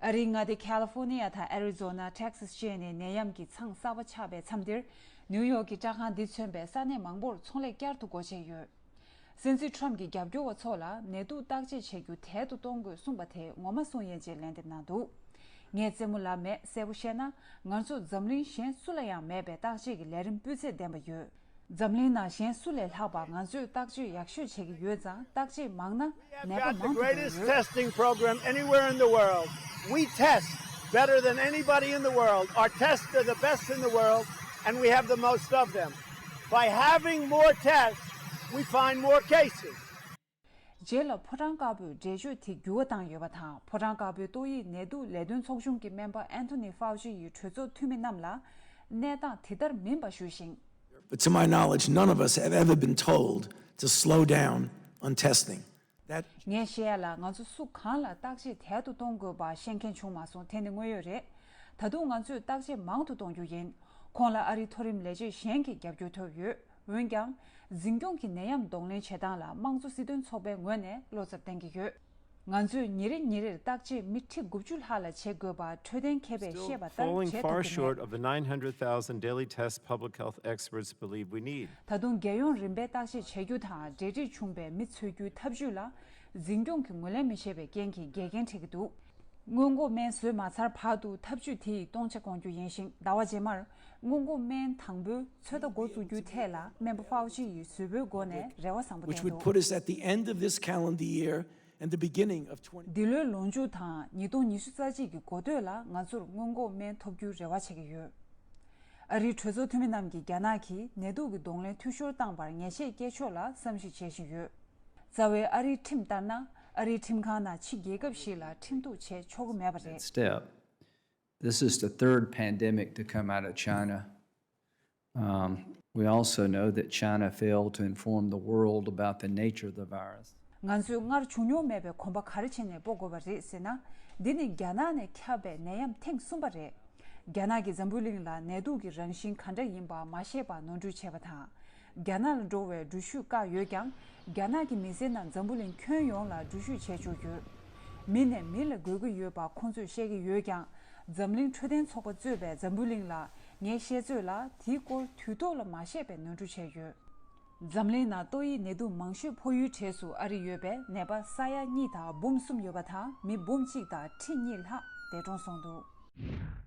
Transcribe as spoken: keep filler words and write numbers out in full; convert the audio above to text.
ཨ་རིའི་མངའ་སྡེ་ཁ་ལི་ཧྥོ་ནི་ཡ་དང་ཨེ་རི་ཛོ་ན། ཊེག་སཱས་བཅས་ནས་ནད་ཡམས་ཀྱི་ཚང་གསར་པ་ཆགས་པའི་མཚམས་འདིར། ནིའུ་ཡོག་གི་སྐྲག་ཁང་འདི་མཚོན་པའི་ས་གནས་མང་པོར་ཚོང་ལས་བསྐྱར་དུ་སྒོ་ཕྱེ་ཡོད། སྲིད་འཛིན་ཁྲོམ་གྱི་རྒྱབ་སྐྱོར་བ་ཚོ་ལ་ནད་དུག་བརྟག་དཔྱད་བྱེད་རྒྱུ་དལ་དུ་གཏོང་དགོས་གསུངས་པ་དེ་ངོ་མ་སོང་ཡས་ཅེས་ལན་འདེབས་གནང་འདུག་ངས་རྩེད་མོ་ལབ་མེད། གསལ་པོ་བཤད་ན། ང་ཚོ་འཛམ་གླིང་གཞན་སུ་ལ་ཡང་མེད་པའི་བརྟག་དཔྱད་ཀྱི་ལས་རིམ་སྤུས་ཚད་ལྡན་པ་ཡོད། འཛམ་གླིང་ནང་གཞན་སུ་ལས་ལྷག་པ་ང་ཚོས་བརྟག་དཔྱད་ཡག་ཤོས་བྱེད་ཀྱི་ཡོད་ཙང་། བརྟག་དཔྱད་མང་ན་ནད་པ་got the མང་དུ་འགྲོ་greatest ཡོད། Testing program anywhere in the world. We test better than anybody in the world. Our tests are the best in the world, and we have the most of them. By having more tests, we find more cases. རྗེས་ལ་ཕོ་བྲང་དཀར་པོས་འགྲེལ་བརྗོད་དེ་འགྱུར་བ་བཏང་ཡོད་པ་དང་། ཕོ་བྲང་དཀར་པོའི་ཏོག་དབྱིབས་ནད་དུག་ལས་དོན་ཚོགས་ཆུང་གི་སྨན་པ་ཨན་ཐོ་ནི་ཧྥའོ་ཅི་ཡིས་གྲོས་ཚོགས་འཐུས་མི་རྣམས་ལ་གནས་སྟངས་དེ་ལྟར་མིན་པ་ཞུས་ཤིང་། But to my knowledge, none of us have ever been told to slow down on testing. That ངས་བཤད་ཡ་ལ། ང་ཚོ་སུ་གང་ལ་བརྟག་དཔྱད་དལ་དུ་གཏོང་དགོས་པ་བཤད་མཁན་བྱུང་མ་སོང་། དེ་ནི་དངོས་ཡོད་རེད། ད་དུང་ང་ཚོས་བརྟག་དཔྱད་མང་དུ་གཏོང་རྒྱུ་ཡིན། ཁོང་ལ་ཨ་རིའི་མཐོ་རིམ་ལས་བྱེད་གཞན་གྱི་རྒྱབ་སྐྱོར་ཐོབ་ཡོད། འོན་ཀྱང་། འཛིན་སྐྱོང་གི་ནད་ཡམས་གདོང་ལེན་བྱེད་སྟངས་ལ་དམངས་གཙོ་སྲིད་དོན་ཚོགས་པའི་ངོས་ནས་བློ་འཚབ་བསྟན་གྱི་ཡོད། ང་ཚོས་ཉིན་རེ་ཉིན་རེར་བརྟག་དཔྱད་མི་ཁྲི་དགུ་བཅུ་ལྷག་ལ་བྱེད་དགོས་པ་འཕྲོད་བསྟེན་མཁས་པས་བཤད་པ་ལྟར་falling བྱེད far ཐུབ་ཀྱི་short མེད། Of the nine hundred thousand daily tests public health experts believe we need. ད་དུང་རྒྱལ་ཡོངས་རིམ་པའི་བརྟག་དཔྱད་བྱ་རྒྱུ་དང་། འབྲེལ་འདྲིས་བྱུང་བའི་མི་འཚོལ་རྒྱུའི་ཐབས་ཇུས་ལ་འཛིན་སྐྱོང་གིས་ངོས་ལེན་མི་བྱེད་པའི་རྐྱེན་གྱིས་འགལ་རྐྱེན་འཕྲད་ཀྱི་འདུག་སྔོན་འགོག་སྨན་བཟོས་མ་ཚར་བར་དུ་ཐབས་ཇུས་དེ་ཡི་སྟོང་ཆ་སྐོང་རྒྱུ་ཡིན་ཞིང་། ཟླ་བ་རྗེས་མར་སྔོན་འགོག་སྨན་དང་པོའི་ཚོད་ལྟ་འགོ་བཙུགས་རྒྱུའི་ཐད་ལ་སྨན་པ་ཧྥའོ་ཅི་ཡིས་བཟོ་བོའི་སྒོ་ནས་རེ་བ་བཟང་པོ་Which would བསྟན་འདུག put us at the end of this calendar year and the beginning of twenty འདི་ལོའི་ལོ་མཇུག་དང་ཉིས་སྟོང་ཉི་ཤུ་རྩ་གཅིག་གི་འགོ་སྟོད་ལ་ང་ཚོར་སྔོན་འགོག་སྨན་ཐོབ་རྒྱུའི་རེ་བ་བྱེད་ཀྱི་ཡོད། ཨ་རིའི་གྲོས་ཚོགས་འཐུས་མི་རྣམས་ཀྱིས་རྒྱ་ནག་གིས་ནད་དུག་གི་གདོང་ལེན་འཐུས་ཤོར་བཏང་བར་ངེས་ཤེས་སྐྱེ་ཕྱོགས་ལ་བསམ་གཞིག་བྱེད་བཞིན་ཡོད། རྩ་བའི་ཨ་རིའི་ཁྲིམས་ལྟར་ན། ཨ་རིའི་ཁྲིམས་ཁང་ནང་ཕྱི་རྒྱལ་ཁབ་ཞིག་ལ་ཁྲིམས་གཏུག་བྱེད་ཆོག་གི་མེད་པ་རེད། Step. This is the third pandemic to come out of China. Um, we also know that China failed to inform the world about the nature of the virus. ང་ཚོས་སྔར་བྱུང་མྱོང་མེད་པའི་གོམ་པ་ག་རེ་བྱས་ནས་སྤོ་དགོས་པ་རེད་ཟེར་ན། འདི་ནི་རྒྱ་ནག་ནས་ཁྱབ་པའི་ནད་ཡམས་ཐེངས་གསུམ་པ་རེད། རྒྱ་ནག་གིས་འཛམ་བུ་གླིང་ལ་ནད་དུག་གི་རང་བཞིན་ག་འདྲ་ཡིན་པ་མ་ཤེས་པར་ནོར་འཁྲུལ་བྱས་པ་དང་། རྒྱ་ནག་ལ་འགྲོ་བའི་འགྲུལ་བཞུད་བཀག་ཡོད་ཀྱང་། རྒྱ་ནག་གི་མི་སེར་རྣམས་འཛམ་བུ་གླིང་ཁྱོན་ཡོངས་ལ་འགྲུལ་བཞུད་བྱས་ཆོག་ཡོད། མི་ནས་མི་ལ་འགོས་ཀྱི་ཡོད་པ་ཁོང་ཚོས་བཤད་ཀྱི་ཡོད་ཀྱང་། འཛམ་གླིང་འཕྲོད་བསྟེན་ཚོགས་པ་གཙོས་པའི་འཛམ་བུ་གླིང་ལ་ངའི་བཤད་ཚོད་ལ་དེའི་སྐོར་དུས་ཐོག་ལ་མ་བཤད་པའི་ནོར་འཁྲུལ་བྱས་ཡོད། འཛམ་གླིང་ནང་ཏོག་དབྱིབས་ནད་དུག་མང་ཤོས་ཕོག་ཡུལ་གྲས་སུ་ཨ་རི་ཡོད་པས་ནད་པ་ས་ཡ་གཉིས་དང་འབུམ་གསུམ་ཡོད་པ་དང་། མི་འབུམ་གཅིག་དང་ཁྲི་གཉིས་ལྷག་འདས་གྲོངས་སོང་འདུག